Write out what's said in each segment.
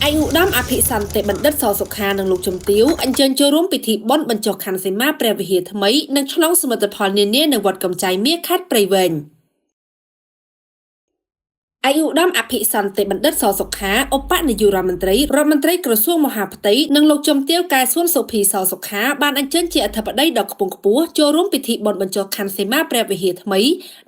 ឯកឧត្តមអភិសន្តិបណ្ឌិតសសុខានិងលោកជំទាវអញ្ជើញចូលរួមពិធីបុណ្យបញ្ចុះខណ្ឌសីមាព្រះវិហារថ្មីនិងឆ្លងសមិទ្ធផលនានានៅវត្តកំចៃមាសខេត្តព្រៃវែងឯកឧត្តមអភិសន្តិបណ្ឌិតសសុខាឧបនាយករដ្ឋមន្ត្រីរដ្ឋមន្ត្រីក្រសួងមហាផ្ទៃនិងលោកជំទាវកែសួនសុភីសសុខាបានអញ្ជើញជាអធិបតីដ៏ខ្ពង់ខ្ពស់ចូលរួមពិធីបុណ្យបញ្ចុះខណ្ឌសីមាព្រះវិហារថ្មី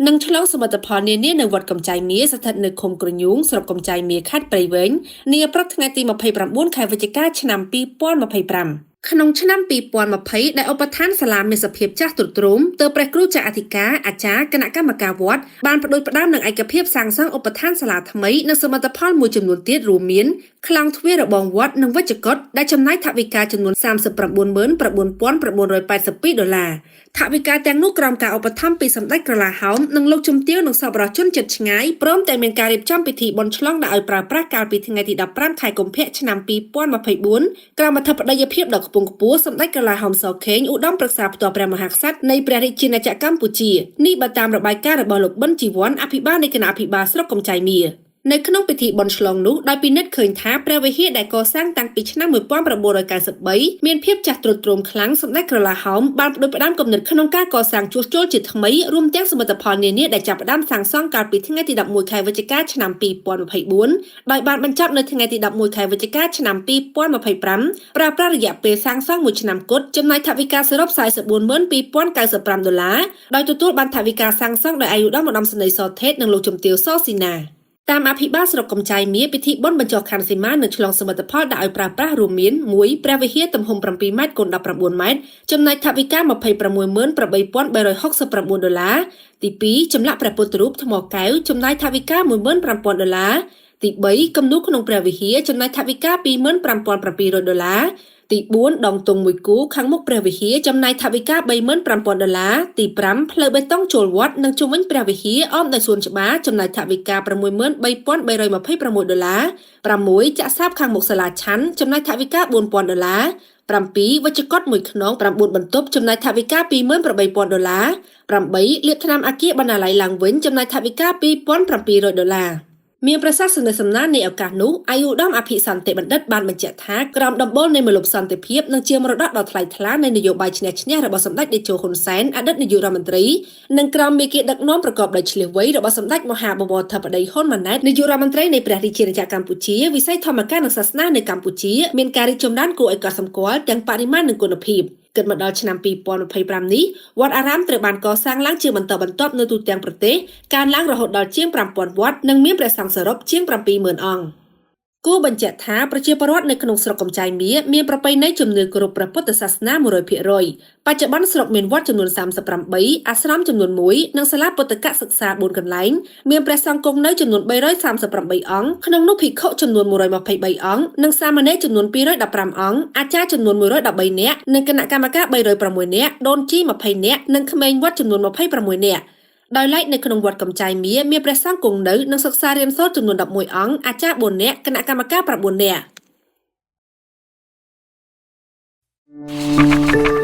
និងឆ្លងសមិទ្ធផលនានានៅវត្តកំចៃមាសស្ថិតនៅឃុំក្រញូងស្រុកកំចៃមាសខេត្តព្រៃវែងនាព្រឹកថ្ងៃទី29ខែវិច្ឆិកាឆ្នាំ2025ក្នុងឆ្នាំ2020ដែលឧបឋានសាលាមានសភាពចាស់ទ្រុឌទ្រោមទើបព្រះគ្រូចៅអធិការអាចារ្យគណៈកម្មការវត្តបានផ្ដួចផ្ដើមនឹងឯកភាពសាងសង់ឧបឋានសាលាថ្មីនិងសមិទ្ធផលមួយចំនួនទៀតរួមមានក្លង់ទ្វាររបងវត្តនិងវិជ្ជកុដដែលចំណាយថវិកាចំនួន 39,982 ដុល្លារថវិកាទាំងនោះក្រោមការឧបត្ថម្ភពីសម្ដេចក្រឡាហោមនិងលោកជំទាវនិងសប្បុរសជនចិត្តឆ្ងាយព្រមទាំងមានការរៀបចំពិធីបុណ្យឆ្លងដាក់ឲ្យប្រើប្រាស់កាលពីថ្ងៃទី15ខែកុម្ភៈឆ្នាំ2024ក្រោមអធិបតីភាពដ៏ខ្ពង់ខ្ពស់សម្ដេចក្រឡាហោមសខេងឧត្តមប្រឹក្សាផ្ទាល់ព្រះមហាក្សត្រនៃព្រះរាជាណាចក្រកម្ពុជានេះបើតាមរបាយការណ៍របស់លោកប៊ិនជីវ័នអភិបាលនៃគណៈអភិបាលស្រុកកំចៃមាសនៅក្នុងពិធីបុណ្យឆ្លងនោះដោយពិនិត្យឃើញថាព្រះវិហារដែលកសាងតាំងពីឆ្នាំ1993មានភាពចាស់ទ្រុឌទ្រោមខ្លាំងសម្ដេចក្រឡាហោមបានផ្ដួចផ្ដើមគំនិតក្នុងការកសាងជួសជុលជាថ្មីរួមទាំងសមិទ្ធផលនានាដែលចាប់ផ្ដើមសាងសង់កាលពីថ្ងៃទី11ខែវិច្ឆិកាឆ្នាំ2024ដោយបានបញ្ចប់នៅថ្ងៃទី11ខែវិច្ឆិកាឆ្នាំ2025ប្រើប្រាស់រយៈពេលសាងសង់1ឆ្នាំគត់ចំណាយថវិកាសរុប 442,095 ដុល្លារដោយទទួលបានថវិកាសាងសង់ដោយអាយុដល់ឧត្តមសេនីយ៍សថេតនិងលោកជំទាវសស៊ីណាតាមអភិបាលស្រុកកំចៃមាសពិធីបុណ្យបញ្ចុះខណ្ឌសីមានិងឆ្លងសមិទ្ធផលដាក់ឲ្យប្រើប្រាស់រួមមាន1ព្រះវិហារទំហំ7ម៉ែត្រគុណ19ម៉ែត្រចំណែកថវិកា 26,8369 ដុល្លារទី2ចម្លាក់ព្រះពុទ្ធរូបថ្មកែវចំណាយថវិកា 15,000 ដុល្លារទី3គំនូរក្នុងព្រះវិហារចំណាយថវិកា 25,700 ដុល្លារទី4ដងទង់មួយគូខាងមុខព្រះវិហារចំណាយថវិកា 35,000 ដុល្លារទី5ផ្លូវបេតុងចូលវត្តនិងជុំវិញព្រះវិហារអមដោយសួនច្បារចំណាយថវិកា 63,326 ដុល្លារ6ចាក់សាបខាងមុខសាលាឆាន់ចំណាយថវិកា 4,000 ដុល្លារ7វិជ្ជកុដមួយខ្នង9បន្ទប់ចំណាយថវិកា 28,000 ដុល្លារ8លាបថ្នាំអគារបណ្ណាល័យឡើងវិញចំណាយថវិកា 2,700 ដុល្លារមានប្រសាសន៍សន្និសីទនៃឱកាសនោះអាយុឧត្តមអភិសន្តិបណ្ឌិតបានបញ្ជាក់ថាក្រោមដំបូលនៃមលុបសន្តិភាពនិងជាមរតកដ៏ថ្លៃថ្លានៃនយោបាយឈ្នះឈ្នះរបស់សម្ដេចតេជោហ៊ុនសែនអតីតនាយករដ្ឋមន្ត្រីនិងក្រោមមេគាដឹកនាំប្រកបដោយឈ្លាសវៃរបស់សម្ដេចមហាបវរធិបតីហ៊ុនម៉ាណែតនាយករដ្ឋមន្ត្រីនៃព្រះរាជាណាចក្រកម្ពុជាវិស័យធម្មការនិងសាសនានៅកម្ពុជាមានការរីកចម្រើនគួរឲ្យកត់សម្គាល់ទាំងបរិមាណនិងគុណភាពគិតមកដល់ឆ្នាំ2025នេះវត្តអារាមត្រូវបានកសាងឡើងជាបន្តបន្ទាប់នៅទូទាំងប្រទេសកើនឡើងរហូតដល់ជាង5000វត្តនិងមានព្រះសង្ឃសរុបជាង70000អង្គគួរបញ្ជាក់ថាប្រជាពលរដ្ឋនៅក្នុងស្រុកកំចៃមាសមានប្រពៃណីជំនឿគោរពព្រះពុទ្ធសាសនា 100% បច្ចុប្បន្នស្រុកមានវត្តចំនួន38អាស្រមចំនួន1និងសាលាពុទ្ធកសិក្សា4កន្លែងមានព្រះសង្ឃគង់នៅចំនួន338អង្គក្នុងនោះភិក្ខុចំនួន123អង្គនិងសាមណេរចំនួន215អង្គអាចារ្យចំនួន113នាក់និងគណៈកម្មការ306នាក់ដូនជី20នាក់និងក្មេងវត្តចំនួន26នាក់ដោយឡែកនៅក្នុងវត្តកំចៃមាសមានព្រះសង្ឃគង់នៅនិងសិក្សារៀនសូត្រចំនួន11អង្គអាចារ្យ4នាក់គណៈកម្មការ9នាក់។